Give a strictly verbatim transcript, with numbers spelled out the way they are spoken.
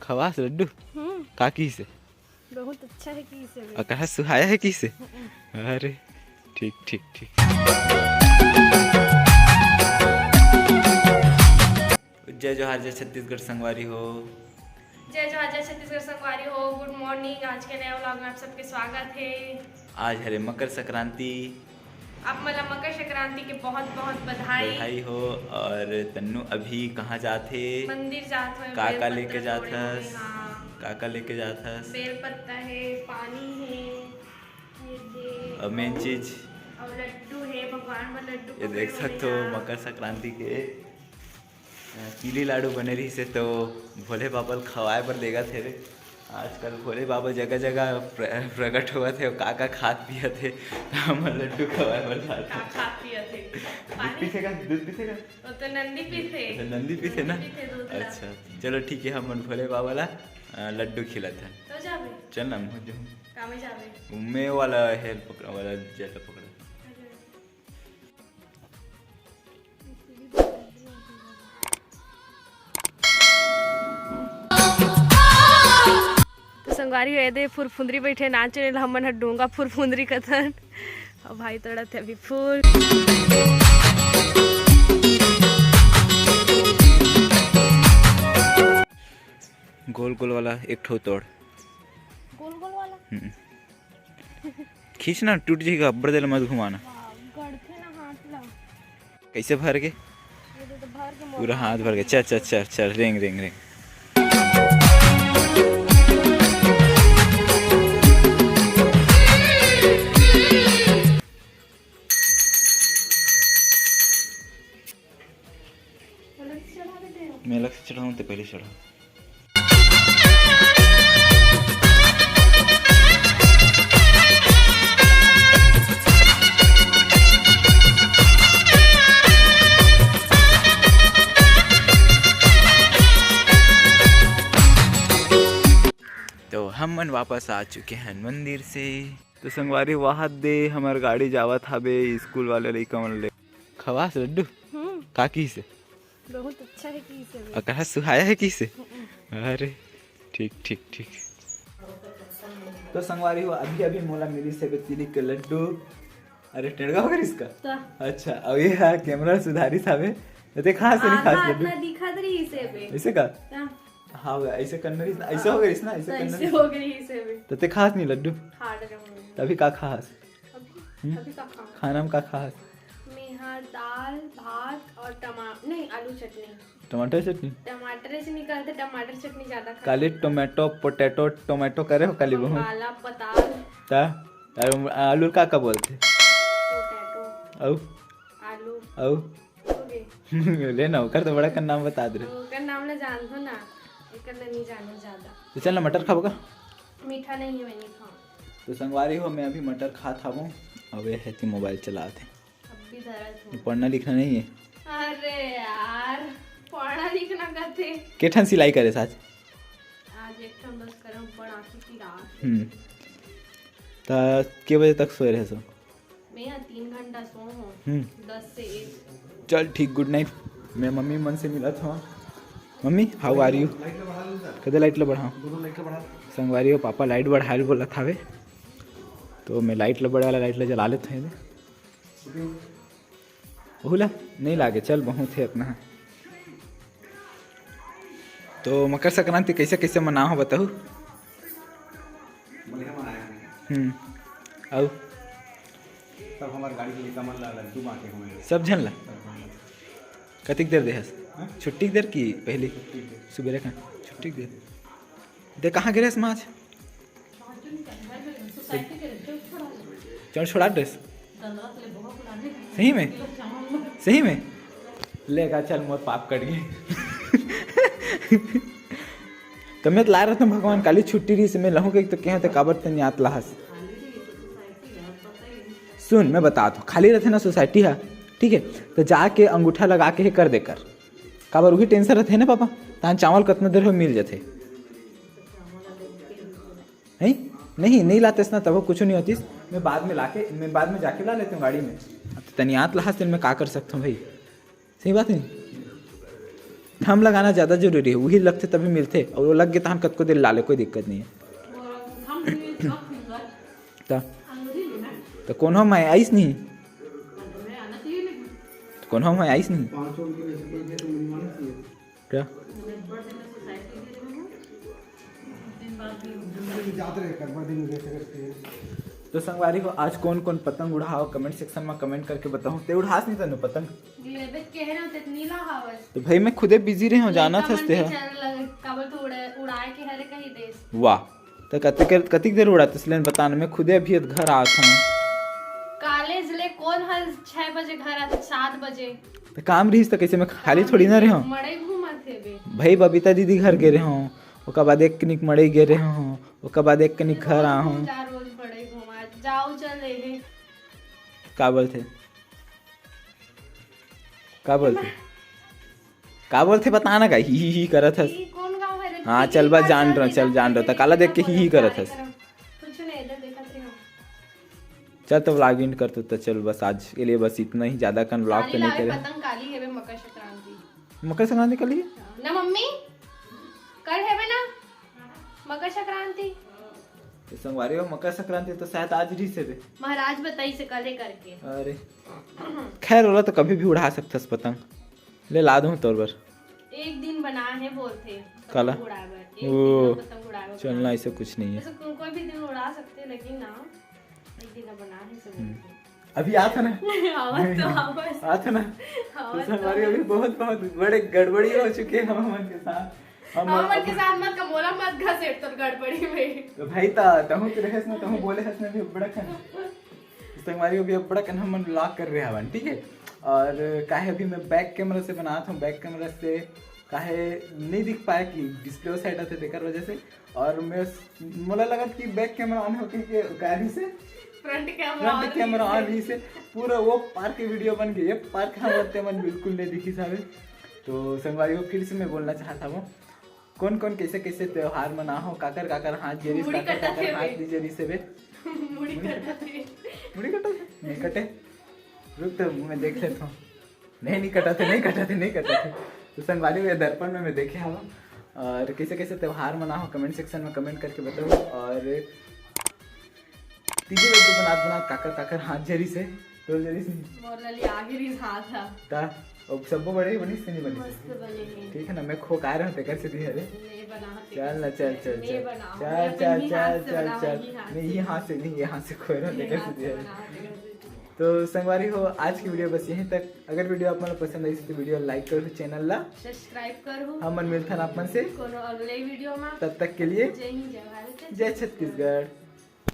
खवास लड्डू? हम्म। का किसे? बहुत अच्छा है किसे। अउ कहा सुहाया है किसे? अरे, ठीक, ठीक, ठीक। जय जोहार, जय छत्तीसगढ़ संगवारी हो। जय जोहार, जय छत्तीसगढ़ संगवारी हो। Good morning। आज के नया vlog में आप सबके स्वागत है। आज हरे मकर संक्रांति। आप मन ला मकर संक्रांति के बहुत बहुत बधाई। बधाई हो। और तन्नू अभी कहाँ जात हे? मंदिर जात हवय, का का बेलपत्तर लेके जात हस? हाँ। का का लेके जात हस? बेलपत्ता हे, पानी हे, ये दे, और main चीज? और लड्डू हे, भगवान बर लड्डू ये पकड़े देख सकते हो, मकर संक्रांति के अ, तिली लाडू बने रहिस हे, तो भोले बाबा ल खवाए बर लेगत हे रे। आजकल भोले बाबा जगह जगह प्र-, प्रकट होवत हे, का का खात पियत हे, त हमन लड्डू खवाए बर जात हे। का खात पियत हे? दूध पीथे का? दूध पीथे का? वो तो नंदी पीथे। अच्छा, नंदी पीथे ना? नंदी पीथे दूध ला। अच्छा, चलो ठीक है, हमन भोले बाबा ला, अ, लड्डू खिलात हन। तो जाबे? चल ना, मैं जाऊँ। का में जाबे? मैं वाला हेल पकड़ा, वाला जेल पकड़ा। तो संगवारी हो, एदे फुरफुंदरी बैठे नाचे, हमन ह डोंगा फुरफुंदरी कथन। अब भाई तोड़त हे अभी फूल। गोल गोल वाला एक ठो तोड़। गोल गोल वाला? हम्म। खींच ना, टूट जाएगा, अब्बड़ देर मत घुमाना। हाँ, गड़थे ना हाथ ला। कैसे भर के? ये तो, तो भर के पूरा हाथ भर के। चल, चल, चल, चल, रेंग, रेंग, रेंग। मैं अलग से चढ़ा देते हैं। मैं अलग से चढ़ाऊँ तो पहले चढ़ा। तो हम मन वापस आ चुके हैं मंदिर से। तो संगवारी, वहाद दे हमर गाड़ी जावत हाबे स्कूल वाले लइका मन ले। खवास लड्डू? हम्म। का किसे? बहुत अच्छा है किसे। अउ कहा सुहाया है किसे? हम्म। अरे, ठीक, ठीक, ठीक। तो संगवारी हो, अभी, अभी मोला मिलिस हे तिली के लड्डू। अरे, टेढ़ा हो गइस का? ता। अच्छा, अब ये हा कैमरा सुधारिस हाबे। ते खास नहीं हाँ, खास हाँ, लड्डू। इतना दिखत रहिस हे बे। ऐसे का? ता। हाँ, ऐसे करना रहिस ना, ऐसे हो गइस ना, ऐसे तो करना ऐसे रहिस। हो गइस हे बे। तो ते खास नहीं लड्डू? खा डरे हूँ। तभी का खास? अभी, हम्म? अभी का खाऊं? खाना में का खास? मेहा दाल, भात और टमा-, नहीं, आलू चटनी। टमाटर चटनी? टमाटर से निकालते, टमाटर चटनी ज्यादा खाते। काली टोमेटो, पोटैटो, टोमेटो करे हो काली बहू? बंगाला, पताल। ता? अउ आलू का का बोलते? पोटैटो। अउ? आलू। अउ? हो गए। ले ना, ओकर तो बड़ा कन नाम बता दे रहे। ओकर नाम ला जानथो ना, एकर ला नहीं जानो ज्यादा। तो चल ना, मटर खाबो का? मीठा नहीं है, मैं नहीं खाऊँ। तो संगवारी हो, मैं अभी मटर खात हवं, अब ये है कि मोबाइल चलात हे। अब भी धरत हूँ। पढ़ना लिखना नहीं है। अरे यार, पढ़ना लिखना कथे। के ठन सिलाई करे आज? आज एक ठन बस करम, बड़ा आँखी पिरात। हम्म। त के बजे तक सोए रहे सो? मैं यहाँ तीन घंटा सो हूँ, हम्म। दस से एक। चल ठीक, गुड नाइट। मैं मम्मी मन से मिलत हूँ। Mummy, how are you? कदे लाइट ला बढ़ाओ। संगवारी हो, पापा लाइट बढ़ाए ल बोलत हावे, तो मैं लाइट ला, बड़े वाला लाइट ला जला लेत हूँ। ओहू ला नहीं लागे, चल बहुत है अपना। तो मकर संक्रांति कैसे कैसे मनाओ हो बताओ? बढ़िया मनाया हमने। हम्म। अउ? तब हमारे गाड़ी के लिए कमल ला लड्डू बांटे हमें। सब झन ला? सब झन ला। कतिक देर देहस? हाँ? छुट्टी के देर की पहली? छुट्टी के देर। सुबेरे का? छुट्टी के देर। दे कहाँ गिरे हस माँ आज? चल छोड़ा ड्रेस। सही में? सही में? लेगा चल, मोर पाप कट गए। तो मैं तो ला रहा था भगवान, काली छुट्टी रही से मैं लहूँ के तो कहे तो काबर तन याद लाहस। सुन, मैं बता तो खाली रहते ना सोसाइटी है, ठीक है, तो जाके अंगूठा लगा के ही कर दे कर। काबर वही टेंशन रहते है ना पापा, तान चावल कतना देर हो मिल जाते। नहीं, नहीं, नहीं लातेस ना, तब कुछ नहीं होतीस। मैं बाद में लाके, मैं बाद में जाके ला लेता हूँ गाड़ी में। अब तो तनी आत लहास, तेन में का कर सकता हूँ भाई, सही बात नहीं। थम लगाना ज्यादा जरूरी हे, उही लगथे तभी मिलथे, अउ वो लग गे तहन कतको देर लाले, कोई दिक्कत नहीं हे। त, त कोन हो मैं आइस नहीं? त कोन हो मैं आइस नहीं? क्या? तो संगवारी हो, आज कोन कोन पतंग उड़ाहव, comment section में comment करके बताहू। ते उड़ास नहीं तनु पतंग? लेबे त कहे ना, ते नीला हवस। तो भाई, मैं खुदे busy रहे हूँ, जानत हस ते ह। काबर तो उड़ाए के हरे कही देस। वाह, तो कतिक कतिक देर उड़ाते सिलेन बता ना, मैं खुदे अभी घर आत हूँ। कॉलेज ले कोन हर छह बजे घर आते, सात बजे। तो काम रहिस तो कैसे, मैं खाली थोड़ी ना रहे हूँ। मड़ई घूमत हे बे। भाई, बबीता दीदी घर गे रहे हूँ, ओकर बाद एक कनिक मड़ई गे रहे हूँ, ओकर बाद एक कनिक घर आ हूँ। जा रोज मड़ई घूमा, जाओ चल रहे। का बोलथे? का बोलथे? का बोलथे बता ना का, ही, ही, ही करत हस। ई कोन गाँव हरे? हाँ, चल बस जान रहो, चल जान रहो, त काला देख के ही, ही करत हस। कुछ नहीं, इधर देखत रहे हो। चल तो vlog end कर तू, तो चल बस आज के लिए बस इतना ही, ज्यादा कन vlog तो नहीं करे। पतंग काली हेबे मकर संक्रांति। मकर संक्रांति काली? ना मम्मी, कल हेबे ना मकर संक्रांति। तो संगवारी हो, मकर संक्रांति तो शायद आज रहिस हेबे। महाराज बताइस हे कल हे करके। अरे, खैर, ओला तो कभी भी उड़ा सकथस पतंग। ले ला दूँ तोर बर। एक दिन बना हे बोलथे पतंग काला? उड़ाए बर। एक ओ, दिन पतंग उड़ाए बर चलना, बना। ऐसे कुछ नहीं है। ऐसे को-, कोई भी दिन उड़ा सकते, लेकिन ना, एक दिन बना हे से हम्म। बोलथे। अभी आत हे ना? आवत तो, आवत। आत हे ना? आवत तो तो। संगवारी, अभी बहुत, बहुत बड़े गड़बड़ी हो चुके हैं हम मन के साथ। हम हमन के साथ मत कमोला मत घसेट तोर गड़बड़ी में। तो भाई, ता, तहूँ तो रहेस ना, तहूँ बोले हस ना भी बड़ा कन। संगवारी, अभी बड़ा कन हमन vlog कर रहे हवन, ठीक है? और काहे अभी मैं back camera से बनात हूँ, back camera से काहे नहीं दिख पाया कि display side आथे, तेकर वजह से। और मैं, मोला लगत कि back camera on होके के गाड़ी से front camera front on camera on रहिस हे। रहिस हे। पूरा वो park के video बन गई, ये park हम तेमन बिल्कुल नहीं दिखिस हवे। तो संगवारी हो, फिर से मैं बोलना चाहत हूँ, कौन कौन कैसे कैसे त्योहार मनाहव, काकर काकर हाथ गे रहिस, मुड़ी काकर कटत काकर हे हाथ बे। नहीं गे रहिस हे बे। मुड़ी कटत हे। मुड़ी कटत हे? नहीं कटे। रुक तो मैं देख लेता हूँ। नहीं, नहीं कटत हे, नहीं कटत हे, नहीं कटत हे। तो संगवारी हो, दर्पण में मैं देखे हूँ। और कैसे कैसे त्योहार मनाहव, comment section में comment करके बताओ। और तीजे video बनात बनात काकर काकर हाथ गे रहिस हे, तो गे रहिस नहीं। मोर लली आगे रहिस हाथ हा। ता, अब सबो बड़े बनिस कि नहीं बनिस? मस्त बने हे। ठीक है ना, मैं खो का रहा हूँ, तेकर से दिया रे। नहीं बना, चल ना, चल, चल, नहीं चल। बना, चल, मैं चल, अपनी चल, हाथ से चल, बना, चल। वही हाथ नहीं, से। ये हाथ से नहीं, ये हाथ से खो रहा हूँ, ये तेकर हाथ से से दिया रे। बना, तेकर से। तो संगवारी हो, आज की video बस यहीं तक। अगर video आप मन ला पसंद आई तो video like करो, channel ला subscribe करो। हमन मिलथन आप मन से कोनो अगले video में। तब तक के लिए जय हिंद, जय भारत, जय छत्तीसगढ़।